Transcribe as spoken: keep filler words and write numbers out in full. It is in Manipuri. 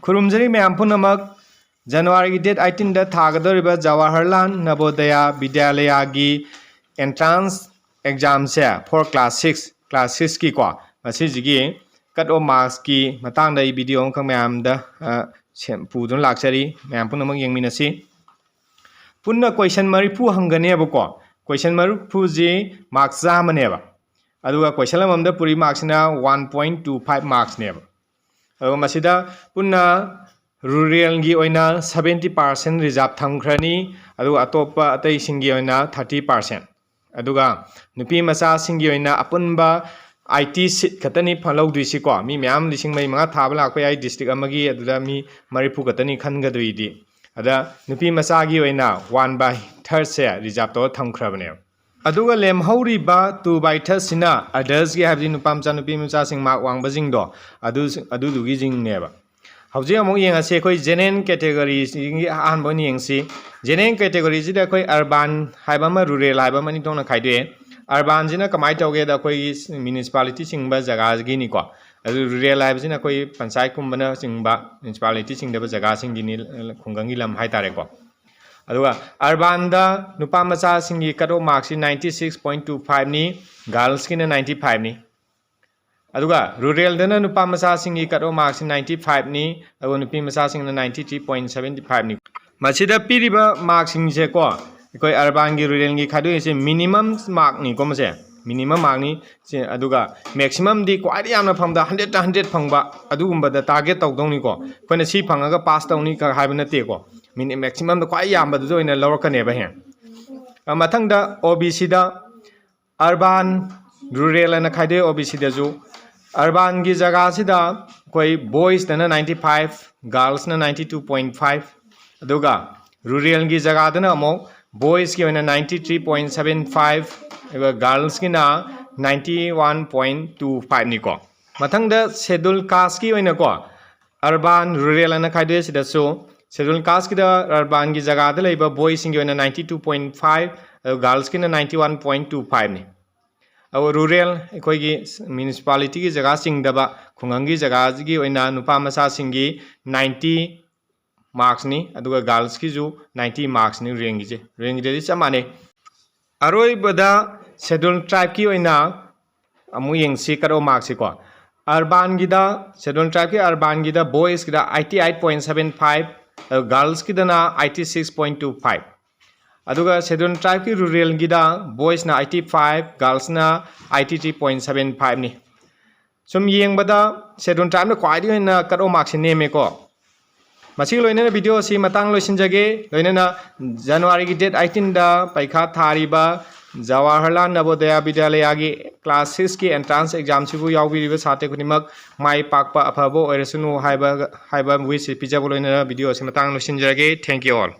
ꯈꯨꯔꯨꯝꯖꯔꯤ ꯃꯌꯥꯝ ꯄꯨꯝꯅꯃꯛ꯫ ꯖꯅꯋꯥꯔꯤꯒꯤ date eighteen the ꯊꯥꯒꯗꯧꯔꯤꯕ Jawaharlal ꯅꯕꯣꯗꯌꯥ ꯕꯤꯗ꯭ꯌꯥꯂꯌꯥꯒꯤ entrance exam say for class six, class six ꯀꯤꯀꯣ, ꯃꯁꯤꯁꯤꯒꯤ cut off marks ꯀꯤ ꯃꯇꯥꯡꯗ ꯑꯩ video ꯑꯃꯈꯛ ꯃꯌꯥꯝꯗ, ꯑ, ꯁꯦꯝ-, ꯄꯨꯗꯨꯅ ꯂꯥꯛꯆꯔꯤ꯫ ꯃꯌꯥꯝ ꯄꯨꯝꯅꯃꯛ ꯌꯦꯡꯃꯤꯟꯅꯁꯤ꯫ ꯄꯨꯟꯅ question ꯃꯔꯤꯐꯨ ꯍꯪꯒꯅꯦꯕꯀꯣ꯫ Question ꯃꯔꯤꯐꯨꯁꯤ marks ꯆꯥꯝꯃꯅꯦꯕ꯫ ꯑꯗꯨꯒ question ꯑꯃꯃꯝꯗ ꯄꯨꯔꯤ marks ꯁꯤꯅ one point two five marks ꯅꯦꯕ꯫ ꯑꯗꯨꯒ ꯃꯁꯤꯗ ꯄꯨꯟꯅ rural ꯒꯤ ꯑꯣꯏꯅ seventy percent reserve ꯊꯝꯈ꯭ꯔꯅꯤ, ꯑꯗꯨꯒ ꯑꯇꯣꯞꯄ ꯑꯇꯩꯁꯤꯡꯒꯤ ꯑꯣꯏꯅ thirty percent꯫ ꯑꯗꯨꯒ ꯅꯨꯄꯤ ꯃꯆꯥꯁꯤꯡꯒꯤ ꯑꯣꯏꯅ ꯑꯄꯨꯟꯕ eighty seat ꯈꯛꯇꯅꯤ ꯐ-, ꯂꯧꯗꯣꯏꯁꯤꯀꯣ꯫ ꯃꯤ ꯃꯌꯥꯝ ꯂꯤꯁꯤꯡ ꯃꯔꯤ ꯃꯉꯥ ꯊꯥꯕ ꯂꯥꯛꯄ ꯌꯥꯏ district ꯑꯃꯒꯤ, ꯑꯗꯨꯗ ꯃꯤ ꯃꯔꯤꯐꯨ ꯈꯛꯇꯅꯤ ꯈꯟꯒꯗꯣꯏꯗꯤ꯫ ꯑꯗ ꯅꯨꯄꯤ ꯃꯆꯥꯒꯤ ꯑꯣꯏꯅ one by third say reserve ꯇꯧꯔ ꯊꯝꯈ꯭ꯔꯕꯅꯦꯕ꯫ ꯑꯗꯨꯒ ꯂꯦꯝꯍꯧꯔꯤꯕ two by third ꯁꯤꯅ others ꯀꯤ, ꯍꯥꯏꯕꯗꯤ ꯅꯨꯄꯥ ꯃꯆꯥ ꯅꯨꯄꯤ ꯃꯆꯥꯁꯤꯡ mark ꯋꯥꯡꯕꯁꯤꯡꯗꯣ, ꯑꯗꯨ, ꯑꯗꯨꯗꯨꯒꯤꯁꯤꯡꯅꯦꯕ꯫ ꯍꯧꯖꯤꯛ ꯑꯃꯨꯛ ꯌꯦꯡꯉꯁꯤ, ꯑꯩꯈꯣꯏ general category ꯁꯤꯒꯤ ꯑꯍꯥꯟꯕ ꯑꯣꯏꯅ ꯌꯦꯡꯁꯤ꯫ General category ꯁꯤꯗ ꯑꯩꯈꯣꯏ urban ꯍꯥꯏꯕ ꯑꯃ, rural ꯍꯥꯏꯕ ꯑꯃ ꯑꯅꯤ ꯊꯣꯛꯅ ꯈꯥꯏꯗꯣꯛꯑꯦ꯫ Urban ꯁꯤꯅ ꯀꯃꯥꯏꯅ ꯇꯧꯒꯦꯗ, ꯑꯩꯈꯣꯏꯒꯤ municipality ꯆꯤꯡꯕ ꯖꯒꯥꯒꯤꯅꯤꯀꯣ꯫ ꯑꯗꯨ rural ꯍꯥꯏꯕꯁꯤꯅ ꯑꯩꯈꯣꯏ ꯄꯟꯆꯥꯌꯠꯀꯨꯝꯕꯅ ꯆꯤꯡꯕ, municipality ꯆꯤꯡꯗꯕ ꯖꯒꯥꯁꯤꯡꯒꯤꯅꯤ, ꯈꯨꯡꯒꯪꯒꯤ ꯂꯝ ꯍꯥꯏꯇꯥꯔꯦꯀꯣ꯫ ꯑꯗꯨꯒ urban ꯗ ꯅꯨꯄꯥ ꯃꯆꯥꯁꯤꯡꯒꯤ cut off marks ꯁꯤ ninety six point two five ꯅꯤ, girls ꯀꯤꯅ ninety five ꯅꯤ꯫ ꯑꯗꯨꯒ rural ꯗꯅ ꯅꯨꯄꯥ ꯃꯆꯥꯁꯤꯡꯒꯤ cut off marks ꯁꯤ ninety five ꯅꯤ, ꯑꯗꯨꯒ ꯅꯨꯄꯤ ꯃꯆꯥꯁꯤꯡꯅ ninety three point seven five ꯅꯤ꯫ ꯃꯁꯤꯗ ꯄꯤꯔꯤꯕ marks ꯁꯤꯡꯁꯦꯀꯣ, ꯑꯩꯈꯣꯏ urban ꯒꯤ rural ꯒꯤ ꯈꯥꯏꯗꯣꯛꯏꯁꯦ minimum mark ꯅꯤꯀꯣ ꯃꯁꯦ, minimum mark ꯅꯤ꯫ ꯁꯤ, ꯑꯗꯨꯒ maximum ꯗꯤ ꯈ꯭ꯋꯥꯏꯗꯒꯤ ꯌꯥꯝꯅ ꯐꯪꯕꯗ hundred ꯇ hundred ꯐꯪꯕ, ꯑꯗꯨꯒꯨꯝꯕꯗ target ꯇꯧꯗꯧꯅꯤꯀꯣ꯫ ꯑꯩꯈꯣꯏꯅ ꯁꯤ ꯐꯪꯉꯒ pass ꯇꯧꯅꯤ ꯈꯛ ꯍꯥꯏꯕ ꯅꯠꯇꯦꯀꯣ꯫ Min-, maximum ꯗ ꯈ꯭ꯋꯥꯏ ꯌꯥꯝꯕꯗꯨꯗ ꯑꯣꯏꯅ ꯂꯧꯔꯛꯀꯅꯦꯕ ꯍꯌꯦꯡ꯫ ꯑ, ꯃꯊꯪꯗ O B C ꯗ urban, rural ꯍꯥꯏꯅ ꯈꯥꯏꯗꯣꯛꯑꯦ꯫ O B C ꯗꯁꯨ urban ꯒꯤ ꯖꯒꯥꯁꯤꯗ ꯑꯩꯈꯣꯏ boys ꯇꯅ ninety five, girls ꯅ ninety two point five, ꯑꯗꯨꯒ rural ꯒꯤ ꯖꯒꯥꯗꯅ ꯑꯃꯨꯛ boys ꯀꯤ ꯑꯣꯏꯅ ninety three point seven five, ꯑꯗꯨꯒ girls ꯀꯤꯅ ninety one point two five ꯅꯤꯀꯣ꯫ ꯃꯊꯪꯗ schedule caste ꯀꯤ ꯑꯣꯏꯅꯀꯣ, urban, rural ꯍꯥꯏꯅ ꯈꯥꯏꯗꯣꯛꯑꯦ꯫ ꯁꯤꯗꯁꯨ schedule caste ꯀꯤꯗ urban ꯒꯤ ꯖꯒꯥꯗ ꯂꯩꯕ boys ꯁꯤꯡꯒꯤ ꯑꯣꯏꯅ ninety two point five, ꯑꯗꯨꯒ girls ꯀꯤꯅ ninety one point two five ꯅꯤ꯫ ꯑꯗꯨꯒ ꯔꯨꯔꯦꯜ, ꯑꯩꯈꯣꯏꯒꯤ ꯃ꯭ꯌꯨꯅꯤꯁꯤꯄꯥꯂꯤꯇꯤꯒꯤ ꯖꯒꯥ ꯆꯤꯡꯗꯕ ꯈꯨꯡꯒꯪꯒꯤ ꯖꯒꯥꯁꯤꯒꯤ ꯑꯣꯏꯅ ꯅꯨꯄꯥ ꯃꯆꯥꯁꯤꯡꯒꯤ ꯅꯥꯏꯟꯇꯤ ꯃꯥꯔꯛꯁꯅꯤ, ꯑꯗꯨꯒ ꯒꯥꯔꯜꯁꯀꯤꯁꯨ ꯅꯥꯏꯟꯇꯤ ꯃꯥꯔꯛꯁꯅꯤ ꯔꯦꯡꯒꯤꯁꯦ꯫ ꯔꯦꯡꯒꯤꯗꯗꯤ ꯆꯞ ꯃꯥꯟꯅꯩ꯫ ꯑꯔꯣꯏꯕꯗ ꯁꯦꯗꯨꯜ ꯇ꯭ꯔꯥꯏꯕꯀꯤ ꯑꯣꯏꯅ ꯑꯃꯨꯛ ꯌꯦꯡꯁꯤ ꯀꯠ ꯑꯣꯐ ꯃꯥꯔꯛꯁꯤꯀꯣ꯫ ꯑꯔꯕꯥꯟꯒꯤꯗ, ꯁꯦꯗꯨꯜ ꯇ꯭ꯔꯥꯏꯕꯀꯤ ꯑꯔꯕꯥꯟꯒꯤꯗ ꯕꯣꯏꯁꯀꯤꯗ eighty eight point seven five, ꯑꯗꯨꯒ ꯒꯥꯔꯜꯁꯀꯤꯗꯅ eighty six point two five. ꯑꯗꯨꯒ ꯁꯦꯗꯨꯜ ꯇ꯭ꯔꯥꯏꯕꯀꯤ ꯔꯨꯔꯦꯜꯒꯤꯗ ꯕꯣꯏꯁꯅ ꯑꯥꯏꯠꯇꯤ ꯐꯥꯏꯚ, ꯒꯥꯔꯜꯁꯅ ꯑꯥꯏꯠꯇꯤ ꯊ꯭ꯔꯤ ꯄꯣꯏꯟ ꯁꯕꯦꯟ ꯐꯥꯏꯚꯅꯤ꯫ ꯁꯨꯝ ꯌꯦꯡꯕꯗ ꯁꯦꯗꯨꯜ ꯇ꯭ꯔꯥꯏꯕꯅ ꯈ꯭ꯋꯥꯏꯗꯒꯤ ꯑꯣꯏꯅ ꯀꯠ ꯑꯣꯐ ꯃꯥꯔꯛꯁꯤ ꯅꯦꯝꯃꯦꯀꯣ꯫ ꯃꯁꯤꯒꯤ ꯂꯣꯏꯅꯅ ꯚꯤꯗꯤꯑꯣ ꯑꯁꯤ ꯃꯇꯥꯡ ꯂꯣꯏꯁꯤꯟꯖꯒꯦ꯫ ꯂꯣꯏꯅꯅ ꯖꯅꯋꯥꯔꯤꯒꯤ ꯗꯦꯠ ꯑꯩꯠꯇꯤꯟꯗ ꯄꯩꯈꯥ ꯊꯥꯔꯤꯕ ꯖꯋꯥꯍꯔꯂꯥꯜ ꯅꯕꯣꯗꯌꯥ ꯕꯤꯗ꯭ꯌꯥꯂꯌꯥꯒꯤ ꯀ꯭ꯂꯥꯁ ꯁꯤꯛꯁꯀꯤ ꯑꯦꯟꯇ꯭ꯔꯥꯟꯁ ꯑꯦꯛꯖꯥꯝꯁꯤꯕꯨ ꯌꯥꯎꯕꯤꯔꯤꯕ ꯁꯥꯇ꯭ꯔ ꯈꯨꯗꯤꯡꯃꯛ ꯃꯥꯏ ꯄꯥꯛꯄ ꯑꯐꯕ ꯑꯣꯏꯔꯁꯅꯨ ꯍꯥꯏꯕ, ꯍꯥꯏꯕ ꯋꯤꯁꯁꯤ ꯄꯤꯖꯕ ꯂꯣꯏꯅꯅ ꯚꯤꯗꯤꯑꯣ ꯑꯁꯤ ꯃꯇꯥꯡ ꯂꯣꯏꯁꯤꯟꯖꯔꯒꯦ꯫ Thank you all.